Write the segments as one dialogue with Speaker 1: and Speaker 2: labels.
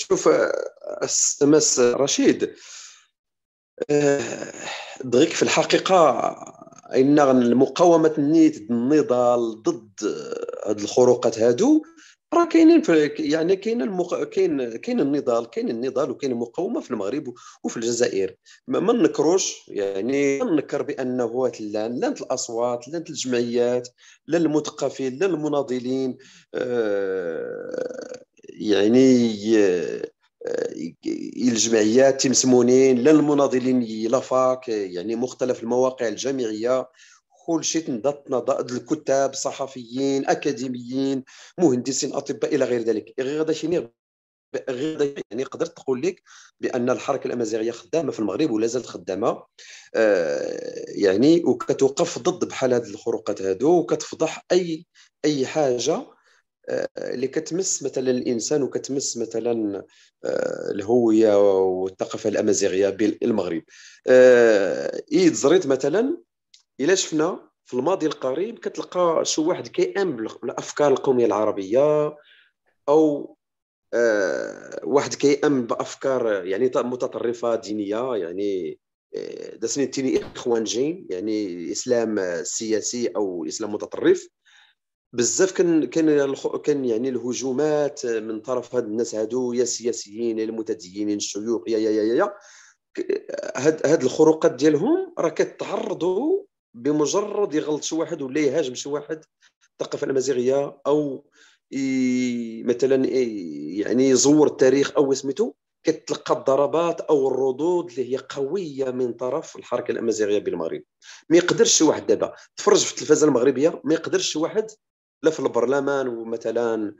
Speaker 1: شوف مس رشيد، دغيك في الحقيقة ان المقاومة النيت النضال ضد هاد الخروقات هادو راه كاينين، يعني كاين النضال، كاين النضال وكاين المقاومة في المغرب وفي الجزائر. ما نكروش، يعني ننكر بانه لا الاصوات، لا الجمعيات، لا المثقفين، لا المناضلين، يعني الجمعيات تمسمونين، لا المناضلين la fac، يعني مختلف المواقع الجامعية، كل شيء تنض الكتاب، صحفيين، اكاديميين، مهندسين، اطباء الى غير ذلك. غير هذا شيء غير يعني قدرت تقول لك بان الحركة الامازيغية خدامه في المغرب ولا زالت خدامه، يعني وكتوقف ضد بحال هاد الخروقات هادو، وكتفضح اي حاجة اللي كتمس مثلا الانسان وكتمس مثلا الهوية والثقافة الامازيغية بالمغرب. ايد زريت مثلا الا شفنا في الماضي القريب كتلقى شي واحد كيامن بالافكار القومية العربية، او واحد كيامن بافكار يعني متطرفة دينية، يعني داسني اخوانجين، يعني الاسلام السياسي او الاسلام المتطرف بزاف. كان يعني الهجومات من طرف هاد الناس هادو، يا السياسيين يا المتدينين الشيوخ، يا يا يا يا هاد الخروقات ديالهم راه كتعرضوا بمجرد يغلط شي واحد ولا يهاجم شي واحد الثقافة الامازيغية، او مثلا يعني يزور التاريخ او سميتو، كتلقى الضربات او الردود اللي هي قوية من طرف الحركة الامازيغية بالمغرب. ما يقدرش شي واحد دابا تفرج في التلفزة المغربية، ما يقدرش شي واحد لا في البرلمان، ومثلا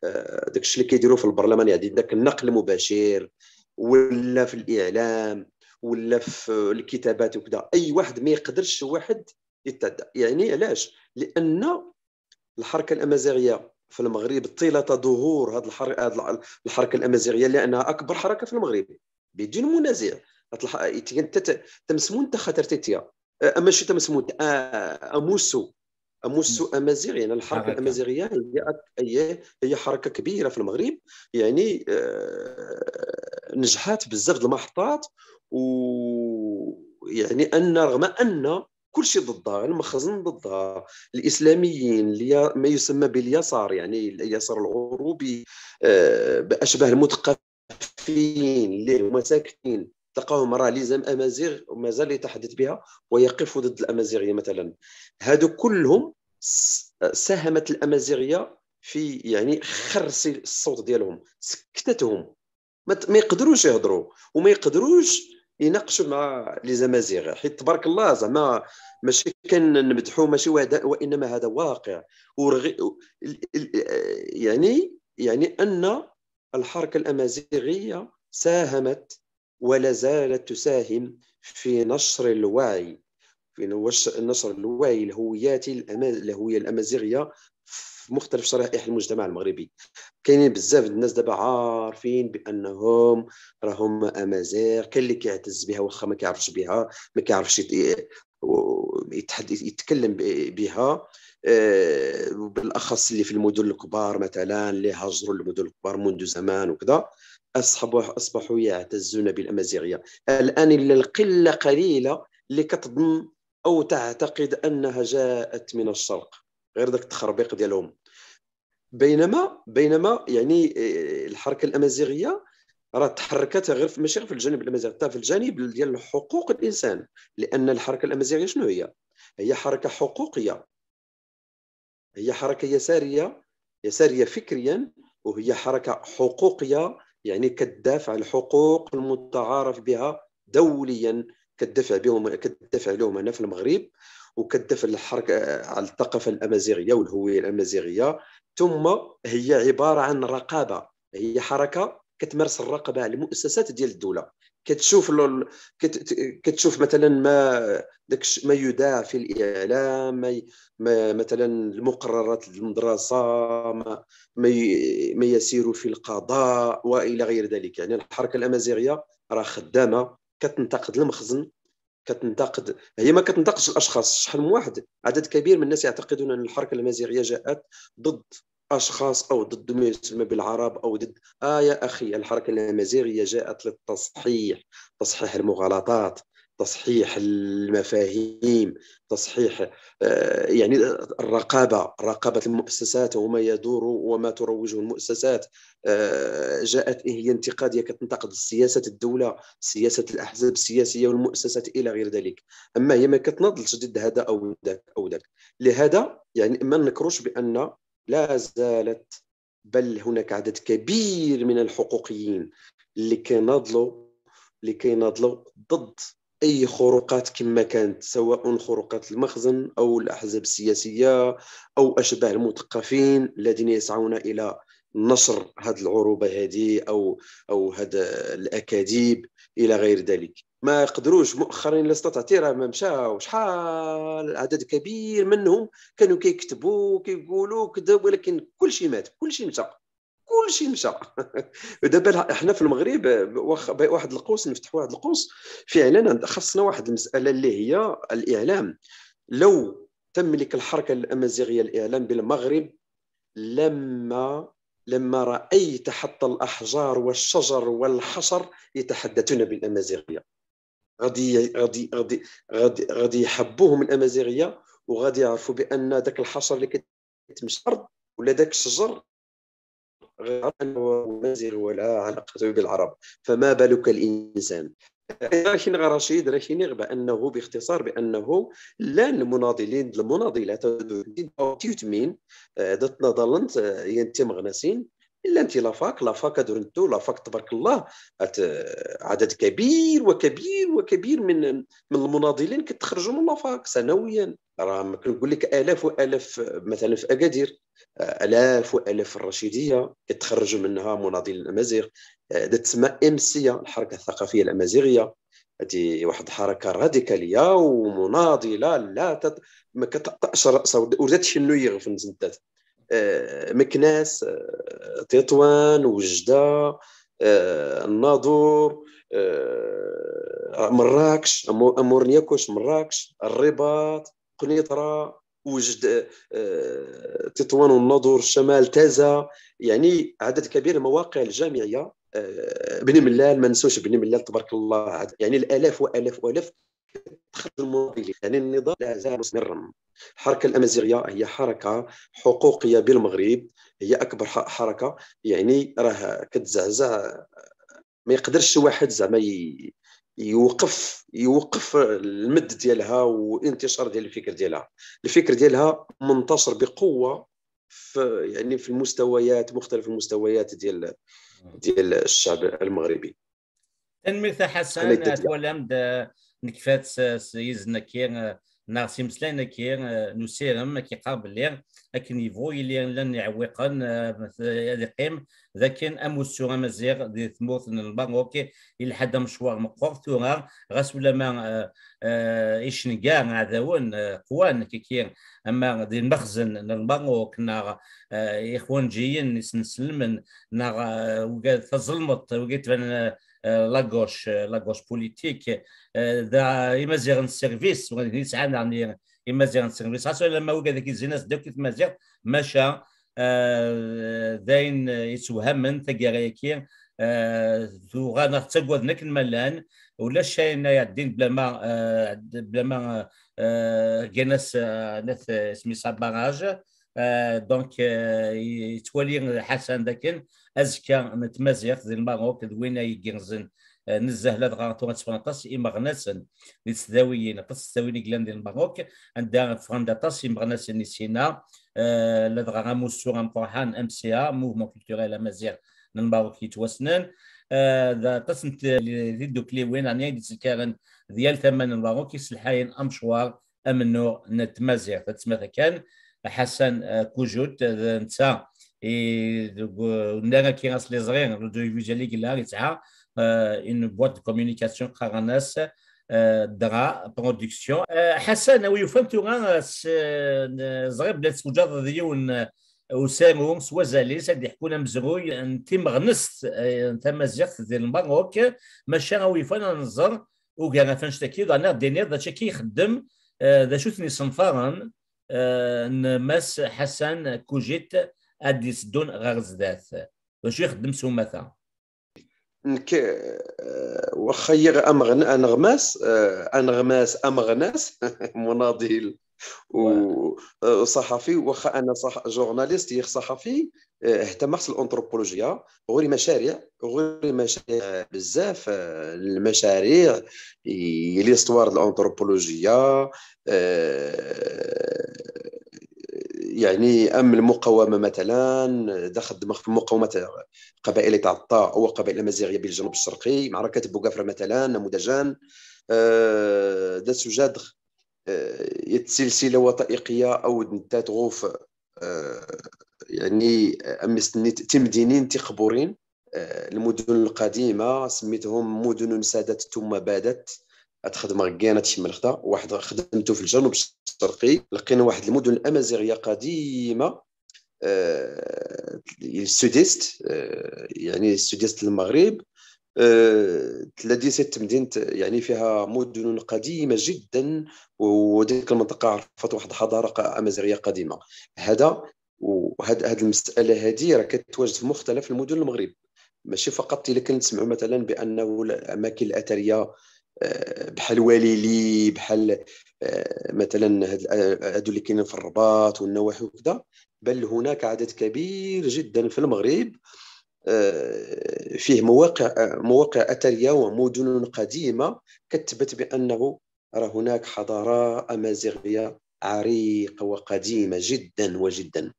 Speaker 1: داك الشيء اللي كيديروا في البرلمان، يعني داك النقل المباشر، ولا في الاعلام، ولا في الكتابات وكذا، اي واحد ما يقدرش شي واحد يتعدى. يعني علاش؟ لان الحركة الامازيغية في المغرب طيلة ظهور هذه الحركة الامازيغية، لانها اكبر حركة في المغرب بدون منازع، تمسمون خاطر ماشي تمسمون، اموسو امازيغ، يعني الحركة الامازيغية هي حركة كبيرة في المغرب، يعني نجحات بزاف د المحطات، ويعني ان رغم ان كل شيء ضدها، المخزن ضدها، الاسلاميين اللي ما يسمى باليسار، يعني اليسار العروبي، باشباه المثقفين اللي هما ساكتين، تلقاهم راه لزم امازيغ ومازال يتحدث بها ويقف ضد الامازيغية مثلا. هادو كلهم ساهمت الامازيغية في يعني خرس الصوت ديالهم، سكتتهم، ما يقدروش يهضروا وما يقدروش يناقشوا مع les amazighs، حيت تبارك الله زعما ماشي كنمدحوا ماشي، وانما هذا واقع. يعني ان الحركة الامازيغية ساهمت ولا زالت تساهم في نشر الوعي، في نشر الوعي الهوياتي، الهوية الامازيغية في مختلف شرائح المجتمع المغربي. كاينين بزاف الناس دابا عارفين بانهم راهم امازيغ، كاين اللي كيعتز بها واخا ما كيعرفش بها، ما كيعرفش يتكلم بها، وبالاخص اللي في المدن الكبار مثلا، اللي هاجروا للمدن الكبار منذ زمان وكذا، اصبحوا يعتزون بالامازيغيه. الان الا القلة قليله اللي كتظن او تعتقد انها جاءت من الشرق، غير داك التخربيق ديالهم. بينما يعني الحركة الامازيغية راه تحركت غير ماشي غير في الجانب الامازيغي، حتى في الجانب ديال حقوق الانسان، لان الحركة الامازيغية شنو هي؟ هي حركة حقوقيه، هي حركة يسارية، يسارية فكريا، وهي حركة حقوقيه، يعني كتدافع على الحقوق المتعارف بها دوليا، كتدافع بهم، كتدافع لهم هنا في المغرب، وكتدافع الحركة على الثقافة الامازيغية والهوية الامازيغية. ثم هي عبارة عن رقابه، هي حركة كتمارس الرقابة على المؤسسات ديال الدولة، كتشوف كتشوف مثلا ما داك ما يذاع في الاعلام، ما مثلا المقررات المدرسة، ما يسير في القضاء والى غير ذلك. يعني الحركة الامازيغية راه خدامه، كتنتقد المخزن، كتنتقد، هي ما كتنتقدش الاشخاص. شحال من واحد، عدد كبير من الناس يعتقدون ان الحركة الامازيغية جاءت ضد اشخاص او ضد ما يسمى بالعرب او ضد يا اخي، الحركة الامازيغية جاءت للتصحيح، تصحيح المغالطات، تصحيح المفاهيم، تصحيح يعني الرقابة، رقابه المؤسسات وما يدور وما تروجه المؤسسات. جاءت هي انتقاديه كتنتقد سياسة الدوله، سياسة الاحزاب السياسية والمؤسسات الى غير ذلك. اما هي ما كتناضلش ضد هذا او ذاك او ذاك. لهذا يعني ما نكروش بان لا زالت، بل هناك عدد كبير من الحقوقيين اللي كيناضلوا ضد اي خروقات كما كانت، سواء خروقات المخزن او الاحزاب السياسية او اشباه المثقفين الذين يسعون الى نشر هذه العروبة هذه او هذا الاكاذيب الى غير ذلك. ما يقدروش مؤخرا لا استطعتي، راه ما مشاو شحال، عدد كبير منهم كانوا كيكتبوا كيقولوا كذا، ولكن كل شيء مات، كل شيء مشى، كل شيء مشى. دابا احنا في المغرب، واحد القوس نفتح واحد القوس، فعلا خصنا واحد المسالة اللي هي الاعلام. لو تملك الحركة الامازيغية الاعلام بالمغرب لما رايت حتى الاحجار والشجر والحشر يتحدثون بالامازيغيه، غادي غادي غادي غادي غادي يحبوهم الامازيغيه، وغادي يعرفوا بان ذاك الحشر اللي كتمشي الارض ولا ذاك الشجر غير امازيغ ولا علاقة بالعرب، فما بالك الانسان. لكن رشيد رشيني بانه باختصار بانه لا المناضلين المناضلات تيوتمين دات نضلنت ينتي مغناسين الا انت la fac، la fac درنتو la fac تبارك الله، عدد كبير وكبير وكبير من المناضلين كتخرجوا من la fac سنويا. راه كنقول لك الاف والاف، مثلا في اكادير الاف والاف، الرشيديه كتخرجوا منها مناضلين الامازيغ. تسمى MCA، الحركة الثقافية الامازيغيه، هذه واحد الحركة راديكالية ومناضله لا ما كتطأش راسها ودات شنو يغفن زنتات. مكناس، تطوان، وجده، الناظور، مراكش، امورنياكوش، مراكش، الرباط، قنيطره، وجد، تطوان والناظور، الشمال، تازا، يعني عدد كبير المواقع الجامعيه. بني ملال، ما نسوش بني ملال تبارك الله، يعني الالاف والاف والاف تخرج المناضلين. يعني النضال لا زال مستمرا. الحركة الامازيغية هي حركة حقوقيه بالمغرب، هي اكبر حركه، يعني راه كتزعزع، ما يقدرش واحد زعما يوقف المد ديالها والانتشار ديال الفكر ديالها. الفكر ديالها منتشر بقوة في يعني في المستويات، مختلف المستويات ديال الشعب المغربي.
Speaker 2: تنميرث حسن تولمد نكفات يزنكير ناغ سيمسلاين كي نسيرم كي قابل لكن يفو يلي لن يعوقن يقيم لكن اموسو امازيغ دي ثمورث الماروك الى حد مشوار مقور ثورا غاس ولا ما إيشنكا عذاون قوان كيكير اما دي المخزن الماروك ناغ إخوانجيين نسلمن ناغ وقال تظلمت وقالت la gauche politique دا إمازيغن service وغادي يعني إمازيغن service خاصة لما وقع ذاك الزيناس داك مازيغ ماشا داين يتوهمن تاكارايكي ثوغا تاكواد نك ملان ولا شيء يعدين بلا ما كناس ناس سميتها barrage. donc يتولي حسن داكن ازكى نتمازيغ ديال الماروك دوين يجرزن نزه لدغا تونس إمغناسن للسداويين طاس السداويين كلان ديال الماروك عندها فرندا طاس إمغناسن سينا لدغا موسو مقرحان MCA، mouvement culturel amazigh الماروك يتوسنن طاس دوكليوين يعني ديال ديال ثمن الماروك يسلحاين امشوار امنو نتمازيغ. تسمى كان حسن كوجوت نتا نرى كي راس لي زغير l'audiovisuel كلا يتعا une boîte de communication قراناس درا production. حسن ويفهم تورا زغير بلاد مجرد ديون وسامو سوازالي ساد يحكونا مزروي انت مغنست انت مازيغت ديال الماروك ماشي ويفان نزر وكان فانش تاكيد انا دينير ذا كي يخدم ذا شو ثني صنفارا ماس حسن كوجيت. ادي سدون غير زدات واش يخدم سومثا
Speaker 1: نك واخا انغماس انغماس امغناس مناضل وصحفي، واخا انا صح journaliste يخ صحفي، اهتمت الانثروبولوجيا غوري مشاريع، غوري مشاريع بزاف، المشاريع l'histoire الانثروبولوجيا، يعني ام المقاومة مثلا، دخل في مقاومة قبائل تعطى او قبائل الامازيغية بالجنوب الشرقي، معركة بوغافره مثلا نموذجا، دا سجاد سلسلة وثائقية او تاتغوف، يعني امستني تمدينين تخبورين، المدن القديمة سميتهم مدن سادت ثم بادت، تخدم غكانه شي ملخطه. واحد خدمته في الجنوب الشرقي، لقينا واحد المدن الامازيغية قديمة، ال sud-est، يعني ال sud-est المغرب، تلادي ست مدينة يعني فيها مدن قديمة جدا، وديك المنطقة عرفت واحد الحضارة امازيغيه قديمة. هذا وهاد هاد المسالة هذه راه كتواجد في مختلف المدن المغرب، ماشي فقط الا كنسمعوا مثلا بانه الاماكن الاثرية بحال واليلي، بحال مثلا هادو اللي كاينين في الرباط والنواحي وكذا، بل هناك عدد كبير جدا في المغرب فيه مواقع اثرية ومدن قديمة كتثبت بانه راه هناك حضارة امازيغيه عريقة وقديمة جدا وجدا.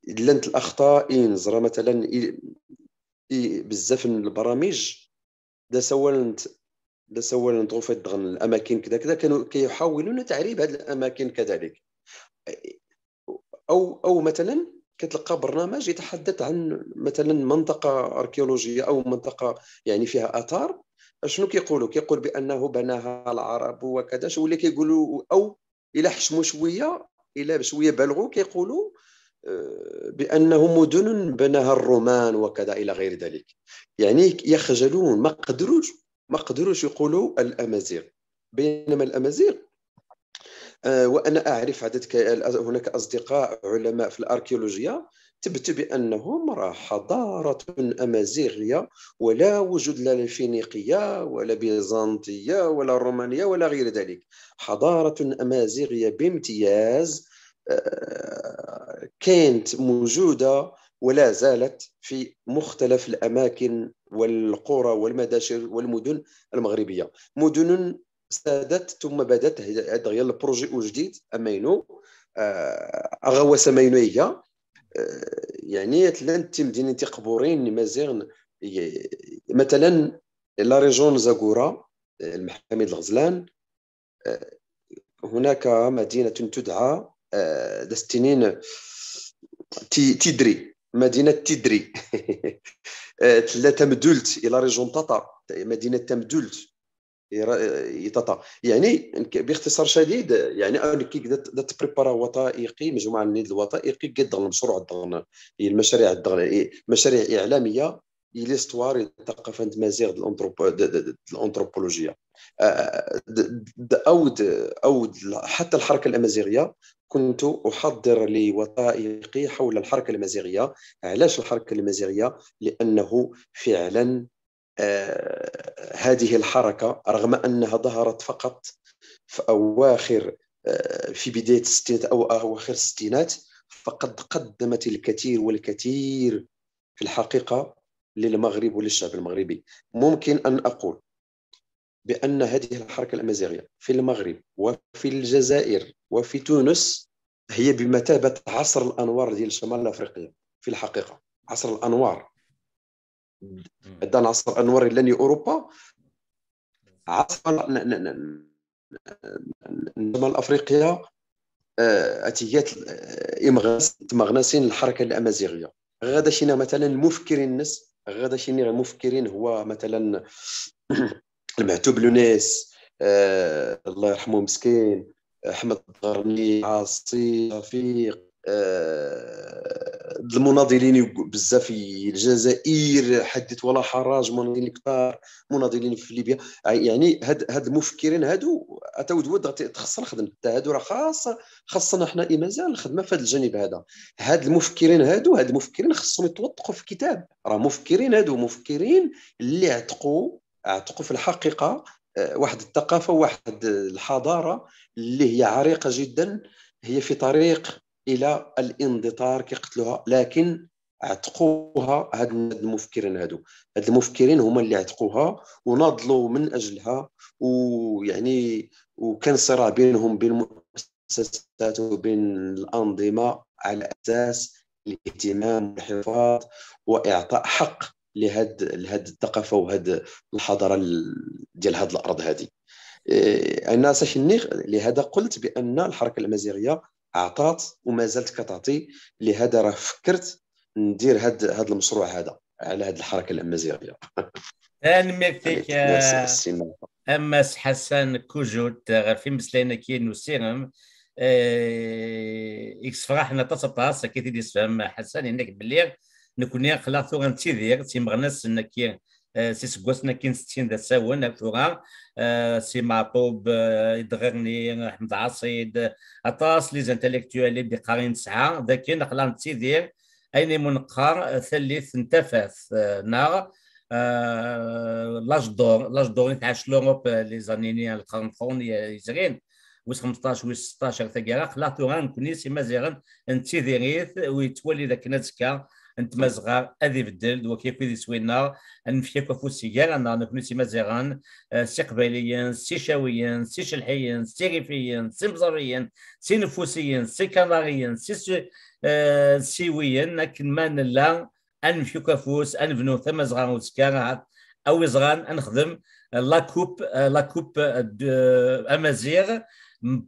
Speaker 1: لنت الاخطاء نزرى مثلا بزاف من البرامج دا سوالنت غوفيت دغن الاماكن كذا كذا، كانوا كيحاولون تعريب هذه الاماكن كذلك. او مثلا كتلقى برنامج يتحدث عن مثلا منطقة اركيولوجيه او منطقة يعني فيها اثار، شنو كيقولوا؟ كيقول بانه بناها العرب وكذا، شو اللي كيقولوا؟ او الى حشموا شوية، الى شوية بالغوا، كيقولوا بانه مدن بناها الرومان وكذا الى غير ذلك. يعني يخجلون، ما قدروش يقولوا الامازيغ، بينما الامازيغ وانا اعرف عدد هناك اصدقاء علماء في الاركيولوجيا تبت بانهم راه حضارة امازيغيه، ولا وجود لا الفينيقيه ولا بيزنطيه ولا رومانية ولا غير ذلك، حضارة امازيغيه بامتياز، كانت موجودة ولا زالت في مختلف الاماكن والقرى والمداشر والمدن المغربية. مدن سادت ثم بدات، هذا غير ال projet جديد امينو اغواس مينو هي، يعني تلان مدينة قبورين مازيغ، مثلا la région زاكورا المحاميد الغزلان، هناك مدينة تدعى دستنين تيدري، مدينة تيدري تلا تمدلت الى région طاطا، مدينة تمدلت طاطا. يعني باختصار شديد، يعني انا كي تبريبارا وثائقي، مجموعة من الوثائقي قد المشروع المشاريع مشاريع اعلامية l'histoire الثقافة مازيغ الانثروبولوجيا او حتى الحركة الامازيغية. كنت احضر لوثائقي حول الحركة الامازيغية. علاش الحركة الامازيغية؟ لانه فعلا هذه الحركة رغم انها ظهرت فقط في اواخر في بداية الستينات او اواخر الستينات، فقد قدمت الكثير والكثير في الحقيقة للمغرب وللشعب المغربي. ممكن ان اقول بان هذه الحركة الامازيغية في المغرب وفي الجزائر وفي تونس هي بمثابة عصر الانوار ديال شمال افريقيا في الحقيقة. عصر الانوار، عندنا عصر الانوار اللي اوروبا، عصر شمال افريقيا اتيات تمغناسين الحركة الامازيغية. غدا شينا مثلا المفكرين الناس، غدا شينا المفكرين هو مثلا المعتوب لونيس، الله يرحمه مسكين، احمد الغرني، عاصي رفيق، المناضلين بزاف في الجزائر، حدث ولا حرج، مناضلين كثار، مناضلين في ليبيا. يعني هاد المفكرين هادو اتود تخص الخدمة هادو راه خاصنا حنا مازال الخدمة في هذا الجانب هذا. هاد المفكرين هادو، هاد المفكرين خصهم يتوثقوا في كتاب، راه مفكرين هادو، مفكرين اللي عتقوا في الحقيقة واحد الثقافة وواحد الحضارة اللي هي عريقة جدا، هي في طريق الى الاندثار كيقتلوها، لكن عتقوها هاد المفكرين هادو. هاد المفكرين هما اللي عتقوها وناضلوا من اجلها، ويعني وكان صراع بينهم بين المؤسسات وبين الانظمة على اساس الاهتمام والحفاظ واعطاء حق لهاد الثقافة وهاد الحضارة ديال هاد الارض هذه. انا ساشني لهذا قلت بان الحركة الامازيغية اعطات وما زالت كتعطي، لهذا راه فكرت ندير هاد المشروع هذا على هاد الحركة الامازيغية.
Speaker 2: تنميرتك اماس حسن كوجوت غير في مسلينا كي نسيرم اكس فرحنا تصطاس كي تيدي سفهم حسن انك بلي نكوني خلا ثورا تيدير تيمغنس نكي سي سكواسنا كاين 60 ذا ساون ثورا سي معطوب يدغرني احمد عصيد اطاس les intellectuels اللي قارين تسعة ذاك نقلا تيدير اين منقار ثلث انتفاث نار l'âge d'or، l'âge d'or نتاع l'Europe les années القرن يزرين ويس 15 ويس 16 ثقيرة خلا ثورا نكوني سي مازيغن نتيديريث ويتولي ذاك نتسكا انت مازغا اذي بدل وكيف ذي سوينا نفيك فوسي كاع انا نكوني سي مازيغان سي قبيليين سي شاويين سي شلحيين سي ريفيين سي مزاريين سي نفوسيين سي كناريين سي سيويين لكن ما نلا انفيك فوس انفنو ثم زغان وسكا او زغان نخدم la coupe، la coupe amazigh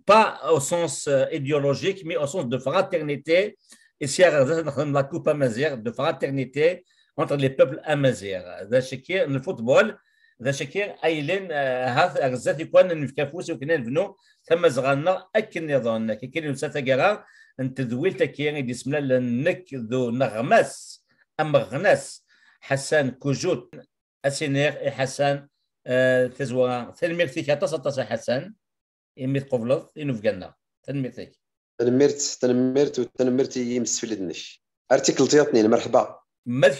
Speaker 2: pas au sens idéologique mais au sens de fraternité. Ici, نخدم la coupe amazigh de fraternité entre les peuples amazighs. ذا شكي ال football ذا شكي ايلين هذا غزات يكون نفكافوس وكنا نبنو ثم زغانا اكن نظن كي كاين مسا انت ذويل تكي يدي سملا نك ذو نغمس امغنس حسن كوجوت اسينير حسن تزورا تنميرتك اطاس حسن يمي تقبلض ينفقنا تنميرتك
Speaker 1: تنمرت وتنمرت يمسفلدنش ارتيكل تيطني مرحبا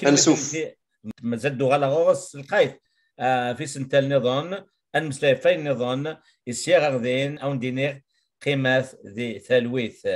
Speaker 1: نسوف
Speaker 2: مازال دو غالا غوص القايت في سنتال نظام المسلاي فين نظام يسير غدين او ندينير قيمة ذي ثالويث.